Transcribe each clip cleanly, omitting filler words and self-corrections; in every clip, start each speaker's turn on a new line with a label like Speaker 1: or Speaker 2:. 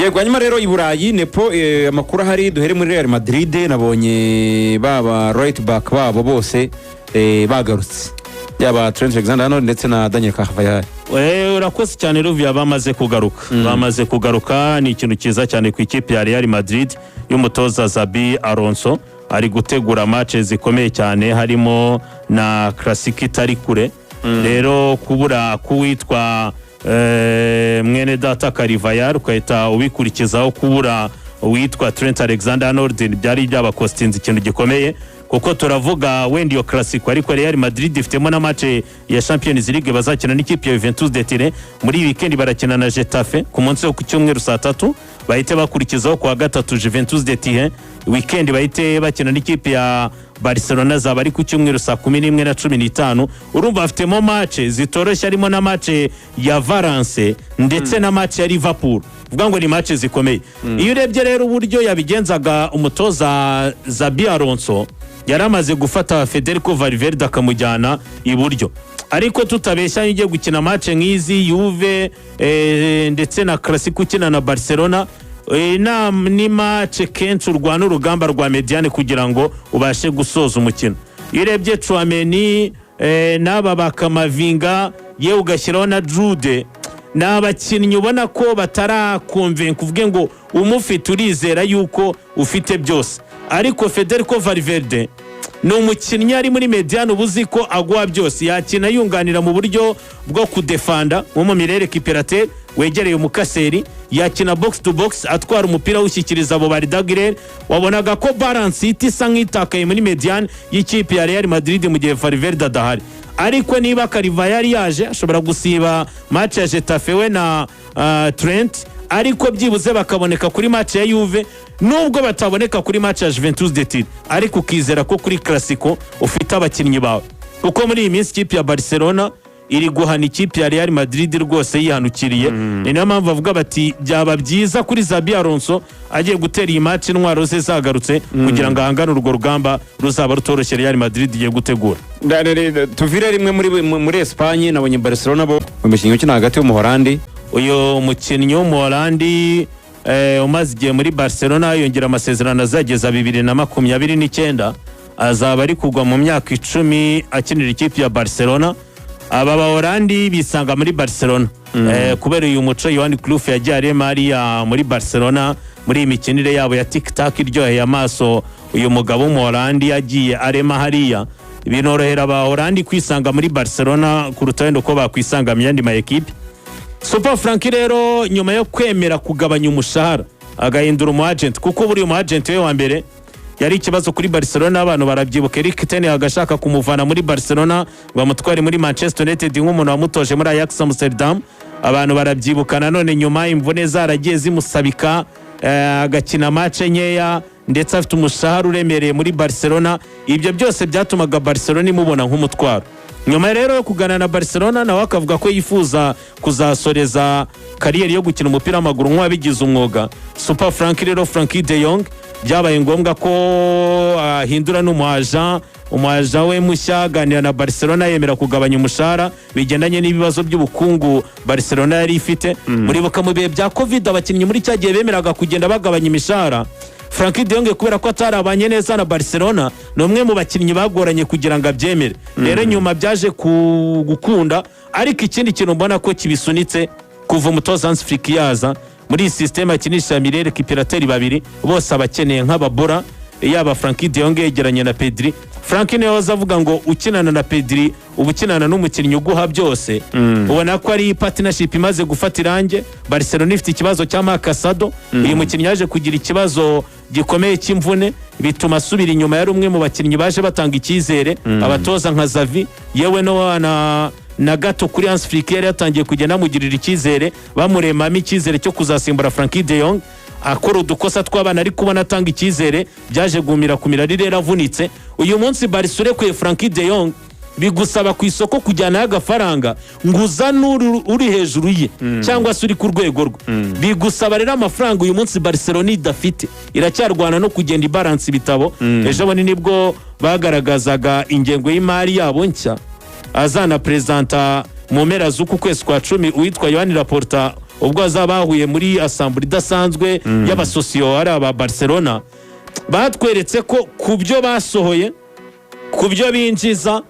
Speaker 1: Yego, hanyuma rero i Burayi nepo amakuru ahari, duhere muri Real Madrid. Nabonye baba right back babo bose bagarutse, yaba Trent Alexander-Arnold ndetse na Daniel Carvajal.
Speaker 2: Urakoze cyane Ruvia, bamaze kugaruka, bamaze kugaruka. Ni ikintu cyiza cyane ku ikipe ya Real Madrid y'umutoza Xabi Alonso. Ari gutegura match zikomeye cyane, harimo na Clasico itari kure. Rero kubura kuwitwa mwene data Carvajal, ugahita ubikurikizaho kubura uwitwa Trent Alexander Arnold, byari byabakostinze ikintu gikomeye, kuko turavuga wenda iyo Clasico, ariko Real Madrid ifitemo na match ya Champions League bazakina n'ikipe ya Juventus de Turin. Muri iyi weekend barakina na Getafe ku munsi wo ku cyumweru saa 3, bahite bakurikizaho ku wa gatatu Juventus de Turin. Weekend bahite bakina n'ikipe ya Barcelona, zaba ari ku cyumweru saa 11:15. Urumva bafitemo match zitoroshye, harimo na match ya Valence ndetse na match ya Liverpool. Uvuga ngo ni match zikomeye. Iyo urebye rero uburyo yabigenzaga umutoza Xabi Alonso, yari amaze gufata Federico Valverde akamujyana iburyo, ariko tutabeshya, iyo ugiye gukina match nk'izi Juve ndetse na Clasico ukina na Barcelona, ni match kenshi urwana urugamba rwa médiane kugira ngo ubashe gusoza umukino. Iyo urebye Tchouameni n'aba ba Camavinga, yewe ugashyiraho na Jude, ni abakinnyi ubona ko batarakonvenka uvuge ngo umufite urizera yuko ufite byose. Ariko Federico Valverde ni umukinnyi ari muri médiane uba uzi ko aguha byose. Yakina yunganira mu buryo bwo kudefanda nko mu milieu récupérateur wegereye umukaseri, yakina box to box atwara umupira awushyikiriza abo ba Arda Güler. Wabonaga ko balance ihita isa nk'itakaye muri médiane y'ikipe ya Real Madrid mu gihe Valverde adahari. Ariko niba Carvajal yaje, ashobora gusiba match ya Getafe we na Trent, ariko byibuze bakaboneka kuri match ya Juve. Nubwo bataboneka kuri match ya Juventus de Turin, ariko ukizera ko kuri Clasico ufite abakinnyi bawe, kuko muri iyi minsi ikipe ya Barcelona iri guhana ikipe ya Real Madrid rwose yihanukiriye. Ni nayo mpamvu bavuga bati byaba byiza kuri Xabi Alonso agiye gutera iyi match intwaro ze zagarutse, kugira ngo ahangane urwo rugamba ruzaba rutoroshye Real Madrid igiye gutegura.
Speaker 1: Tuvire rimwe muri Espagne. Nabonye Barcelona bo umukinnyi ukina hagati w'Umuholandi.
Speaker 2: Uyu mukinnyi w'Umuholandi umaze igihe muri Barcelona, yongera amasezerano azageza 2029, azaba ari kugwa mu myaka 10 akinira ikipe ya Barcelona. Aba Bahorandi bisanga muri Barcelona kubera uyu muco Johan Cruyff yagiye arema hariya muri Barcelona, muri iyi mikinire yabo ya tiki-taka iryoheye amaso. Uyu mugabo w'Umuholandi yagiye arema hariya, binorohera Abahorandi kwisanga muri Barcelona kuruta wenda uko bakwisanga mu yandi ma ekipe. Super Frank rero, nyuma yo kwemera kugabanya umushahara agahindura umu agent, kuko buriya umu agent we wa mbere yari ikibazo kuri Barcelona. Abantu barabyibuka, Erik ten Hag agashaka kumuvana muri Barcelona ngo amutware muri Manchester United nk'umuntu wamutoje muri Ajax Amsterdam. Abantu barabyibuka. Nanone nyuma imvune zaragiye zimusabika, agakina match nkeya ndetse afite umushahara uremereye muri Barcelona. Ibyo byose byatumaga Barcelona imubona nk'umutwaro. Nyuma rero yo kuganira na Barcelona, nawe akavuga ko yifuza kuzasoreza carrière yo gukina umupira w'amaguru nk'uwabigize umwuga, Super Frank rero, Frenkie de Jong, byabaye ngombwa ko ahindura n'umu agent, umu agent we mushya aganira na Barcelona, yemera kugabanya umushahara bigendanye n'ibibazo by'ubukungu Barcelona yari ifite. Muribuka mu bihe bya Covid, abakinnyi muri cya gihe bemeraga kugenda bagabanya imishahara. Frenkie de Jong, kubera ko atarabanye neza na Barcelona, ni umwe mu bakinnyi bagoranye kugira ngo abyemere. Rero nyuma byaje gukunda. Ariko ikindi kintu mbona ko kibisunitse, kuva umutoza Hans Flick yaza muri iyi système akinisha milieu récupérateur babiri, bose abakeneye nk'ababora, yaba Frenkie de Jong yegeranye na Pedri. Frenkie niwe waza avuga ngo ukinana na Pedri uba ukinana n'umukinnyi uguha byose. Ubona ko ari partnership imaze gufata irange. Barcelona ifite ikibazo cya Marc Casado. Uyu mukinnyi yaje kugira ikibazo gikomeye cy'imvune, bituma asubira inyuma. Yari umwe mu bakinnyi baje batanga icyizere abatoza nka Xavi, yewe no na gato kuri Hans Flick yari yatangiye kugenda amugirira icyizere, bamuremamo icyizere cyo kuzasimbura Frenkie de Jong. Akora udukosa tw'abana, ariko ubona atanga icyizere. Byaje gumira ku mirari rero avunitse. Uyu munsi Barca urekuye Frenkie de Jong, bigusaba ku isoko kujyanayo agafaranga ngo uzane uri hejuru ye cyangwa se uri ku rwego rwe. Bigusaba rero amafaranga uyu munsi Barcelona idafite. Iracyarwana no kugenda ibaransa ibitabo. Ejo bundi nibwo bagaragazaga ingengo y'imari yabo nshya azana perezanta mu mpera z'uku kwezi kwa 10, uwitwa Joan Laporta. Ubwo bazaba bahuye muri assemblée idasanzwe y'abasosiyo ari aba Barcelona, batweretse ko ku byo basohoye, ku byo binjiza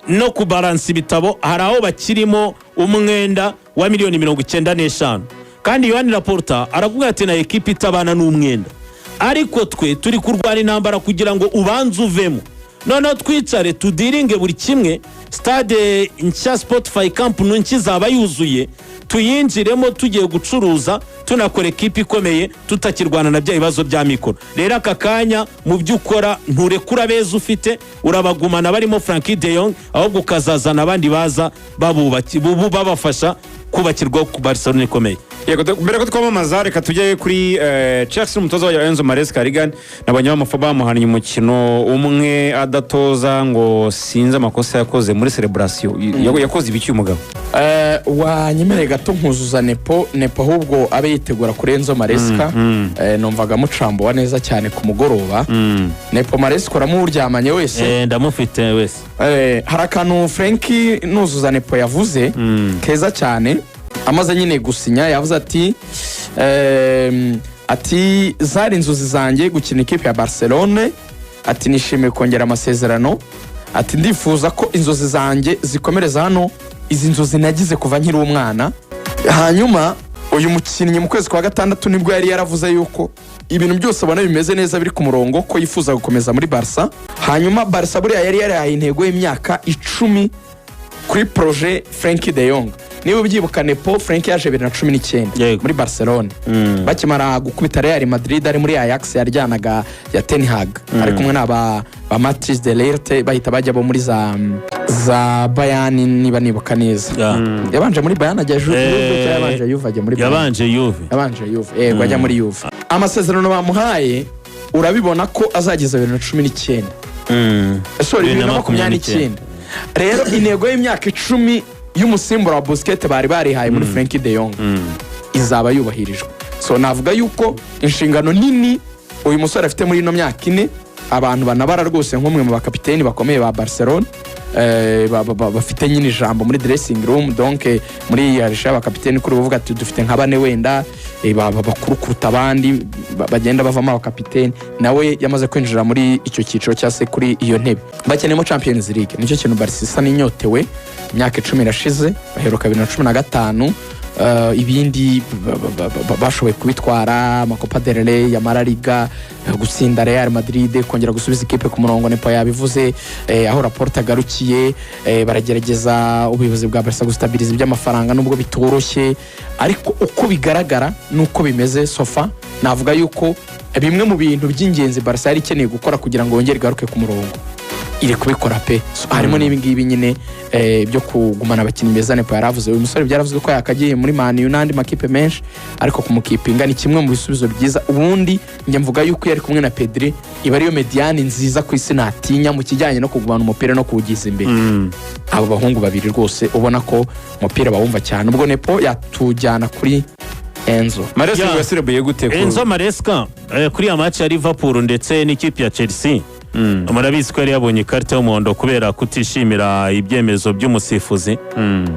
Speaker 2: no kubaransa ibitabo, hari aho bakirimo umwenda wa miliyoni 95. Kandi Joan Laporta aravuga ati: "Na ekipa itabana n'umwenda, ariko twe turi kurwana intambara kugira ngo ubanze uvemo, noneho twicare tudiringe buri kimwe. Stade nshya Spotify Camp Nou nshya izaba yuzuye, tuyinjiremo tugiye gucuruza, tunakora ekipa ikomeye, tutakirwana na bya bibazo bya mikoro." Rero aka kanya mu byo ukora, nturekura abeza ufite, urabagumana barimo Frenkie de Jong, ahubwo ukazazana abandi baza babafasha kubakirwa ku Barcelona ikomeye.
Speaker 1: Yego, mbere ko twamamaza, reka tujye kuri Chelsea. Umutoza wayo Enzo Maresca, Regan, nabonye bamufa bamuhannye umukino umwe adatoza, ngo sinzi amakosa yakoze muri celebration. Yakoze ibiki uyu mugabo?
Speaker 3: Wanyemereye gato nkuzuza Nepo. Nepo ahubwo abe yitegura kuri Enzo Maresca. Numvaga mucambuwa neza cyane ku mugoroba. Nepo, Maresca uramuryamanye wese?
Speaker 2: Ndamufite wese.
Speaker 3: Hari akantu Frenkie, nuzuza Nepo, yavuze keza cyane amaze nyine gusinya. Yavuze ati ati: "Zari inzozi zanjye gukina ikipe ya Barcelone." Ati: "Nishimiye kongera amasezerano." Ati: "Ndifuza ko inzozi zanjye zikomereza hano, izi nzozi nagize kuva nkiri umwana." Hanyuma uyu mukinnyi mu kwezi kwa gatandatu nibwo yari yaravuze yuko ibintu byose abona bimeze neza, biri ku murongo, ko yifuza gukomeza muri Barca. Hanyuma Barca buriya yari yarahaye intego y'imyaka 10 kuri projet Frenkie de Jong. Niba ubyibuka Nepo, Frenkie yaje 2019 muri Barcelone bakimara gukubita Real Madrid, ari muri Ajax yaryanaga ya Ten Hag, ari kumwe n'aba ba Matthijs de Ligt, bahita bajya bo muri za Bayern, niba nibuka neza. Yabanje muri Bayern ajya Juve, cyangwa yabanje Juve ajya muri Bayern?
Speaker 2: Yabanje Juve.
Speaker 3: Yabanje Juve, yego, ajya muri Juve. Amasezerano bamuhaye urabibona ko azageza 2019, sorry, 2029. Rero intego y'imyaka 10 y'umusimbura wa Busquets bari barihaye muri Frenkie de Jong izaba yubahirijwe. So navuga yuko inshingano nini uyu musore afite muri ino myaka 4, abantu banabara rwose nk'umwe mu bakapiteni bakomeye ba Barcelone, bafite nyine ijambo muri dressing room. Donc muri iyi harisha y'abakapiteni, kuri ubu ati dufite nka bane wenda bakuru kuruta abandi, bagenda bavamo abakapiteni, nawe yamaze kwinjira muri icyo cyiciro cyangwa se kuri iyo ntebe. Bakeneyemo Champions League, nicyo kintu Barca isa n'inyotewe. Imyaka 10 irashize, baheruka 2015. Ibindi bashoboye kubitwara, amacopa del Rey, ama La Liga, gutsinda Real Madrid, kongera gusubiza ikipe ku murongo, Nepo yabivuze, aho Laporta agarukiye, baragerageza ubuyobozi bwa Barca gustabiriza iby'amafaranga nubwo bitoroshye. Ariko uko bigaragara nuko bimeze so far, navuga yuko bimwe mu bintu by'ingenzi Barca yari ikeneye gukora kugira ngo yongere igaruke ku murongo iri kubikora pe. So, harimo n'ibi ngibi nyine byo kugumana abakinnyi beza Nepo yaravuze. Uyu musore byaravuzwe ko yakagiye muri Man U n'andi makipe menshi, ariko kumukipinga ni kimwe mu bisubizo byiza. Ubundi njye mvuga yuko iyo ari kumwe na Pedri iba ariyo médiane nziza ku isi natinya mu kijyanye no kugumana umupira no kuwugiza imbere. Abo bahungu babiri rwose ubona ko umupira bawumva cyane. Ubwo Nepo yatujyana kuri Enzo.
Speaker 1: Maresca yaserebuye gute
Speaker 2: Enzo Maresca, kuri ya match ya Liverpool ndetse n'ikipe ya Chelsea, murabizi ko yari yabonye ikarita y'umuhondo kubera kutishimira ibyemezo by'umusifuzi,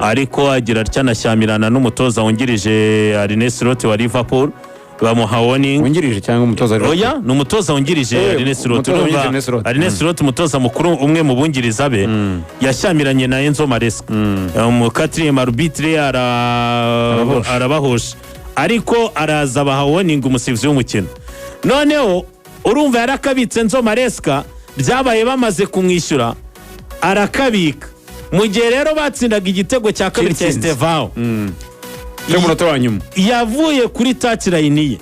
Speaker 2: ariko agira atya anashyamirana n'umutoza wungirije Arne Slot wa Liverpool, bamuha warning.
Speaker 1: Wungirije cyangwa umutoza wa Liverpool?
Speaker 2: Oya, ni umutoza wungirije Arne Slot.
Speaker 1: Umutoza wungirije
Speaker 2: Urumva,
Speaker 1: Arne Slot.
Speaker 2: Arne Slot, umutoza mukuru, umwe mu bungiriza be, yashyamiranye na Enzo Maresca mu quatrième arbitre,
Speaker 1: Arabahosha.
Speaker 2: arabahosha, ariko araza baha warning umusifuzi w'umukino. Noneho urumva yarakabitse Enzo Maresca, byabaye bamaze kumwishyura arakabika. Mu gihe rero batsindaga igitego cya kabiri cya
Speaker 1: Cy'intsinzi.
Speaker 2: Estevao
Speaker 1: Cyo munota wa nyuma,
Speaker 2: yavuye kuri touchline ye,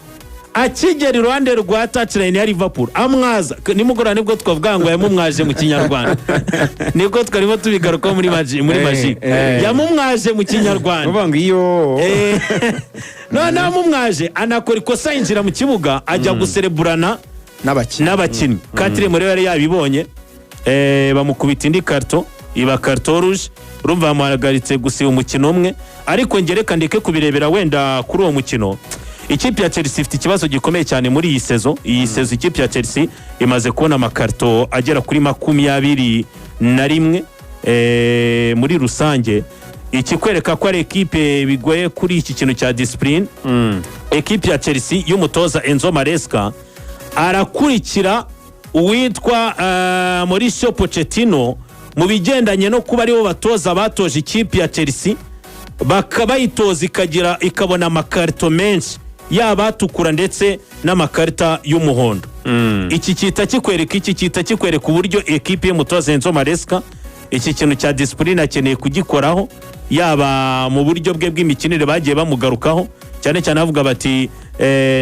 Speaker 2: akigera iruhande rwa touchline ya Liverpool amwaza. Nimugoroba nibwo twavuga ngo yamumwaje mu Kinyarwanda, nibwo twarimo tubigarukaho muri magic. Yamumwaje mu Kinyarwanda.
Speaker 1: Uvuga ngo iyo
Speaker 2: Noneho amumwaje anakora ikosa, yinjira mu kibuga ajya gusereburana
Speaker 3: n'abakinnyi.
Speaker 2: N'abakinnyi. Quatrième rero yari yabibonye, bamukubita indi carton, iba carton rouge. Urumva bamuhagaritse gusiba umukino umwe. Ariko njye reka ndeke kubirebera wenda kuri uwo mukino. Ikipe ya Chelsea ifite ikibazo gikomeye cyane muri iyi saison. Iyi saison ikipe ya Chelsea imaze kubona amakarito agera kuri 21 muri rusange. Ikikwereka ko ari ekipe bigoye kuri iki kintu cya discipline, ekipe ya Chelsea y'umutoza Enzo Maresca arakurikira uwitwa Mauricio Pochettino mu bigendanye no kuba aribo batoza batoje ikipe ya Chelsea, bakabayitoza ikagira ikabona amakarito menshi, yaba atukura ndetse n'amakarita y'umuhondo. Iki kita kikwereka uburyo ekipe y'umutoza Enzo Maresca iki kintu cya discipline akeneye kugikoraho, yaba mu buryo bwe bw'imikinire bagiye bamugarukaho cyane cyane, bavuga bati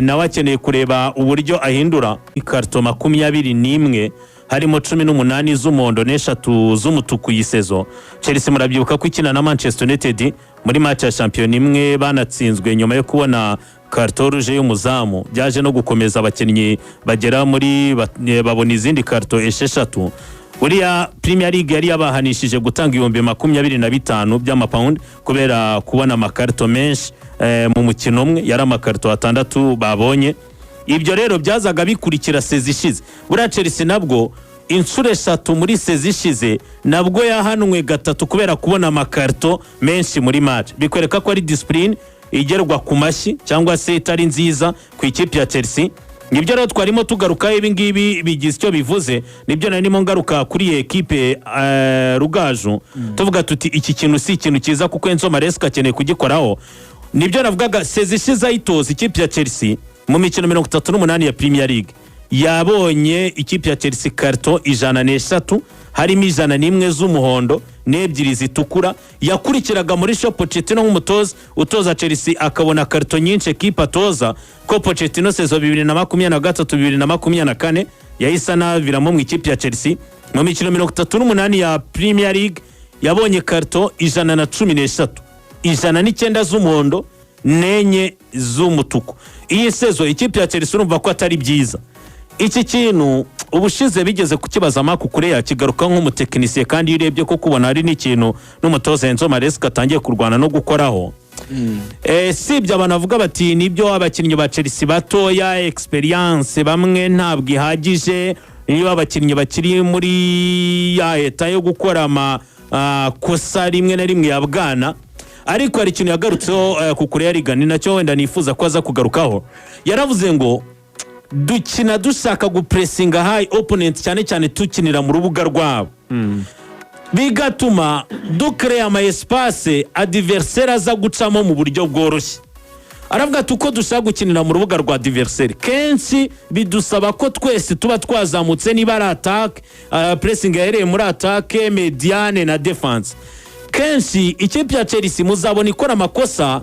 Speaker 2: nawe akeneye kureba uburyo ahindura. Ikarito 21, harimo 18 z'umuhondo n'eshatu z'umutuku. Iyi saison Chelsea, murabyibuka ko ikina na Manchester United muri match ya shampiyona imwe banatsinzwe nyuma yo kubona carton rouge y'umuzamu, byaje no gukomeza abakinnyi bagera muri babona izindi karito 6. Buriya Premier League yari yabahanishije gutanga 25,000 by'amapawundi kubera kubona amakarito menshi mu mukino umwe, yari amakarito atandatu babonye. Ibyo rero byazaga bikurikira saison ishize. Buriya Chelsea nabwo inshuro eshatu muri saison ishize nabwo yahanwe gatatu kubera kubona amakarito menshi muri match. Bikwereka ko ari discipline igerwa ku mashyi cyangwa se itari nziza ku ikipe ya Chelsea. Nibyo rero twarimo tugarukaho, ibi ngibi bigize icyo bivuze. Nibyo narimo ngaruka kuri iyi ekipe, Rugaju, tuvuga tuti iki kintu si ikintu cyiza kuko Enzo Maresca akeneye kugikoraho. Nibyo navugaga, saison ishize ayitoza ikipe ya Chelsea mu mikino 38 ya Premier League, yabonye ikipe ya Chelsea karito 103, harimo 101 z'umuhondo n'ebyiri zitukura. Yakurikiraga Mauricio Pochettino nk'umutoza utoza Chelsea akabona karito nyinshi ekipe atoza, ko Pochettino saison 2023 2024 yahise anaviramo mu ikipe ya Chelsea. Mu mikino 38 ya Premier League yabonye karito 113, 109 z'umuhondo n'enye z'umutuku. Iyi saison ikipe ya Chelsea urumva ko atari byiza. Iki kintu ubushize bigeze kukibaza Marc Cucurella, kigaruka nk'umutekinisiye, kandi iyo urebye ko kubona hari n'ikintu n'umutoza Enzo Maresca atangiye kurwana no gukoraho. Si ibyo, abantu bavuga bati nibyo, abakinnyi ba Chelsea batoya, experience bamwe ntabwo ihagije, niba abakinnyi bakiri muri ya état yo gukora amakosa rimwe na rimwe ya bwana. Ariko hari ikintu yagarutseho Cucurella Rigani, nacyo wenda nifuza ko aza kugarukaho. Yaravuze ngo dukina dushaka gupressinga high opponent, cyane cyane tukinira mu rubuga rwabo, bigatuma dukereya ama espace adversaire aza gucamo mu buryo bworoshye. Aravuga ati uko dushaka gukinira mu rubuga rwa adversaire kenshi bidusaba ko twese tuba twazamutse, niba ari attaque, pressing yahereye muri attaque, médiane na défense. Kenshi ikipe ya Chelsea muzabona ikora amakosa,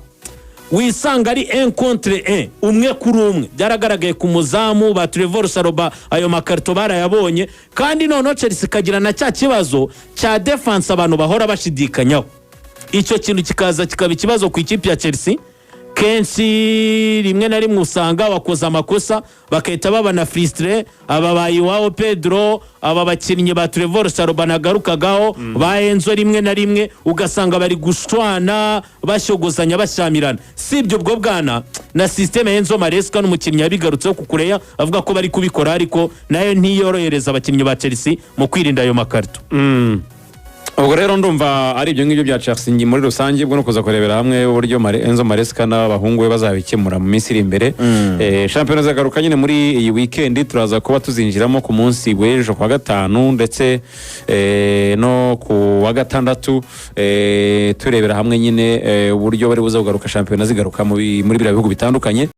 Speaker 2: wisanga ari 1 contre 1, umwe kuri umwe. Byaragaragaye ku muzamu ba Trevor Chalobah, ayo makarito barayabonye. Kandi noneho Chelsea ikagira na cya kibazo cya défense abantu bahora bashidikanyaho. Icyo kintu kikaza kikaba ikibazo ku ikipe ya Chelsea. Kenshi rimwe na rimwe usanga bakoze amakosa bagahita baba na frustré, aba ba Joao Pedro, aba bakinnyi ba Trevor Chalobah nagarukagaho, ba Enzo, rimwe na rimwe ugasanga bari gushwana, bashyogozanya, bashyamirana. Si ibyo ubwo bwana na système ya Enzo Maresca, n'umukinnyi yabigarutseho Cucurella, avuga ko bari kubikora, ariko nayo ntiyorohereza abakinnyi ba Chelsea mu kwirinda ayo makarito.
Speaker 1: Ubwo rero ndumva ari ibyo ngibyo bya Chelsea muri rusange. Ubwo no kuza kurebera hamwe uburyo Enzo Maresca n'abahungu be bazabikemura mu minsi iri imbere. Shampiyona zagaruka nyine muri iyi weekend, turaza kuba tuzinjiramo ku munsi w'ejo kwa gatanu ndetse no ku wa gatandatu, turebera hamwe nyine uburyo bari buze kugaruka, shampiyona zigaruka muri biriya bihugu bitandukanye.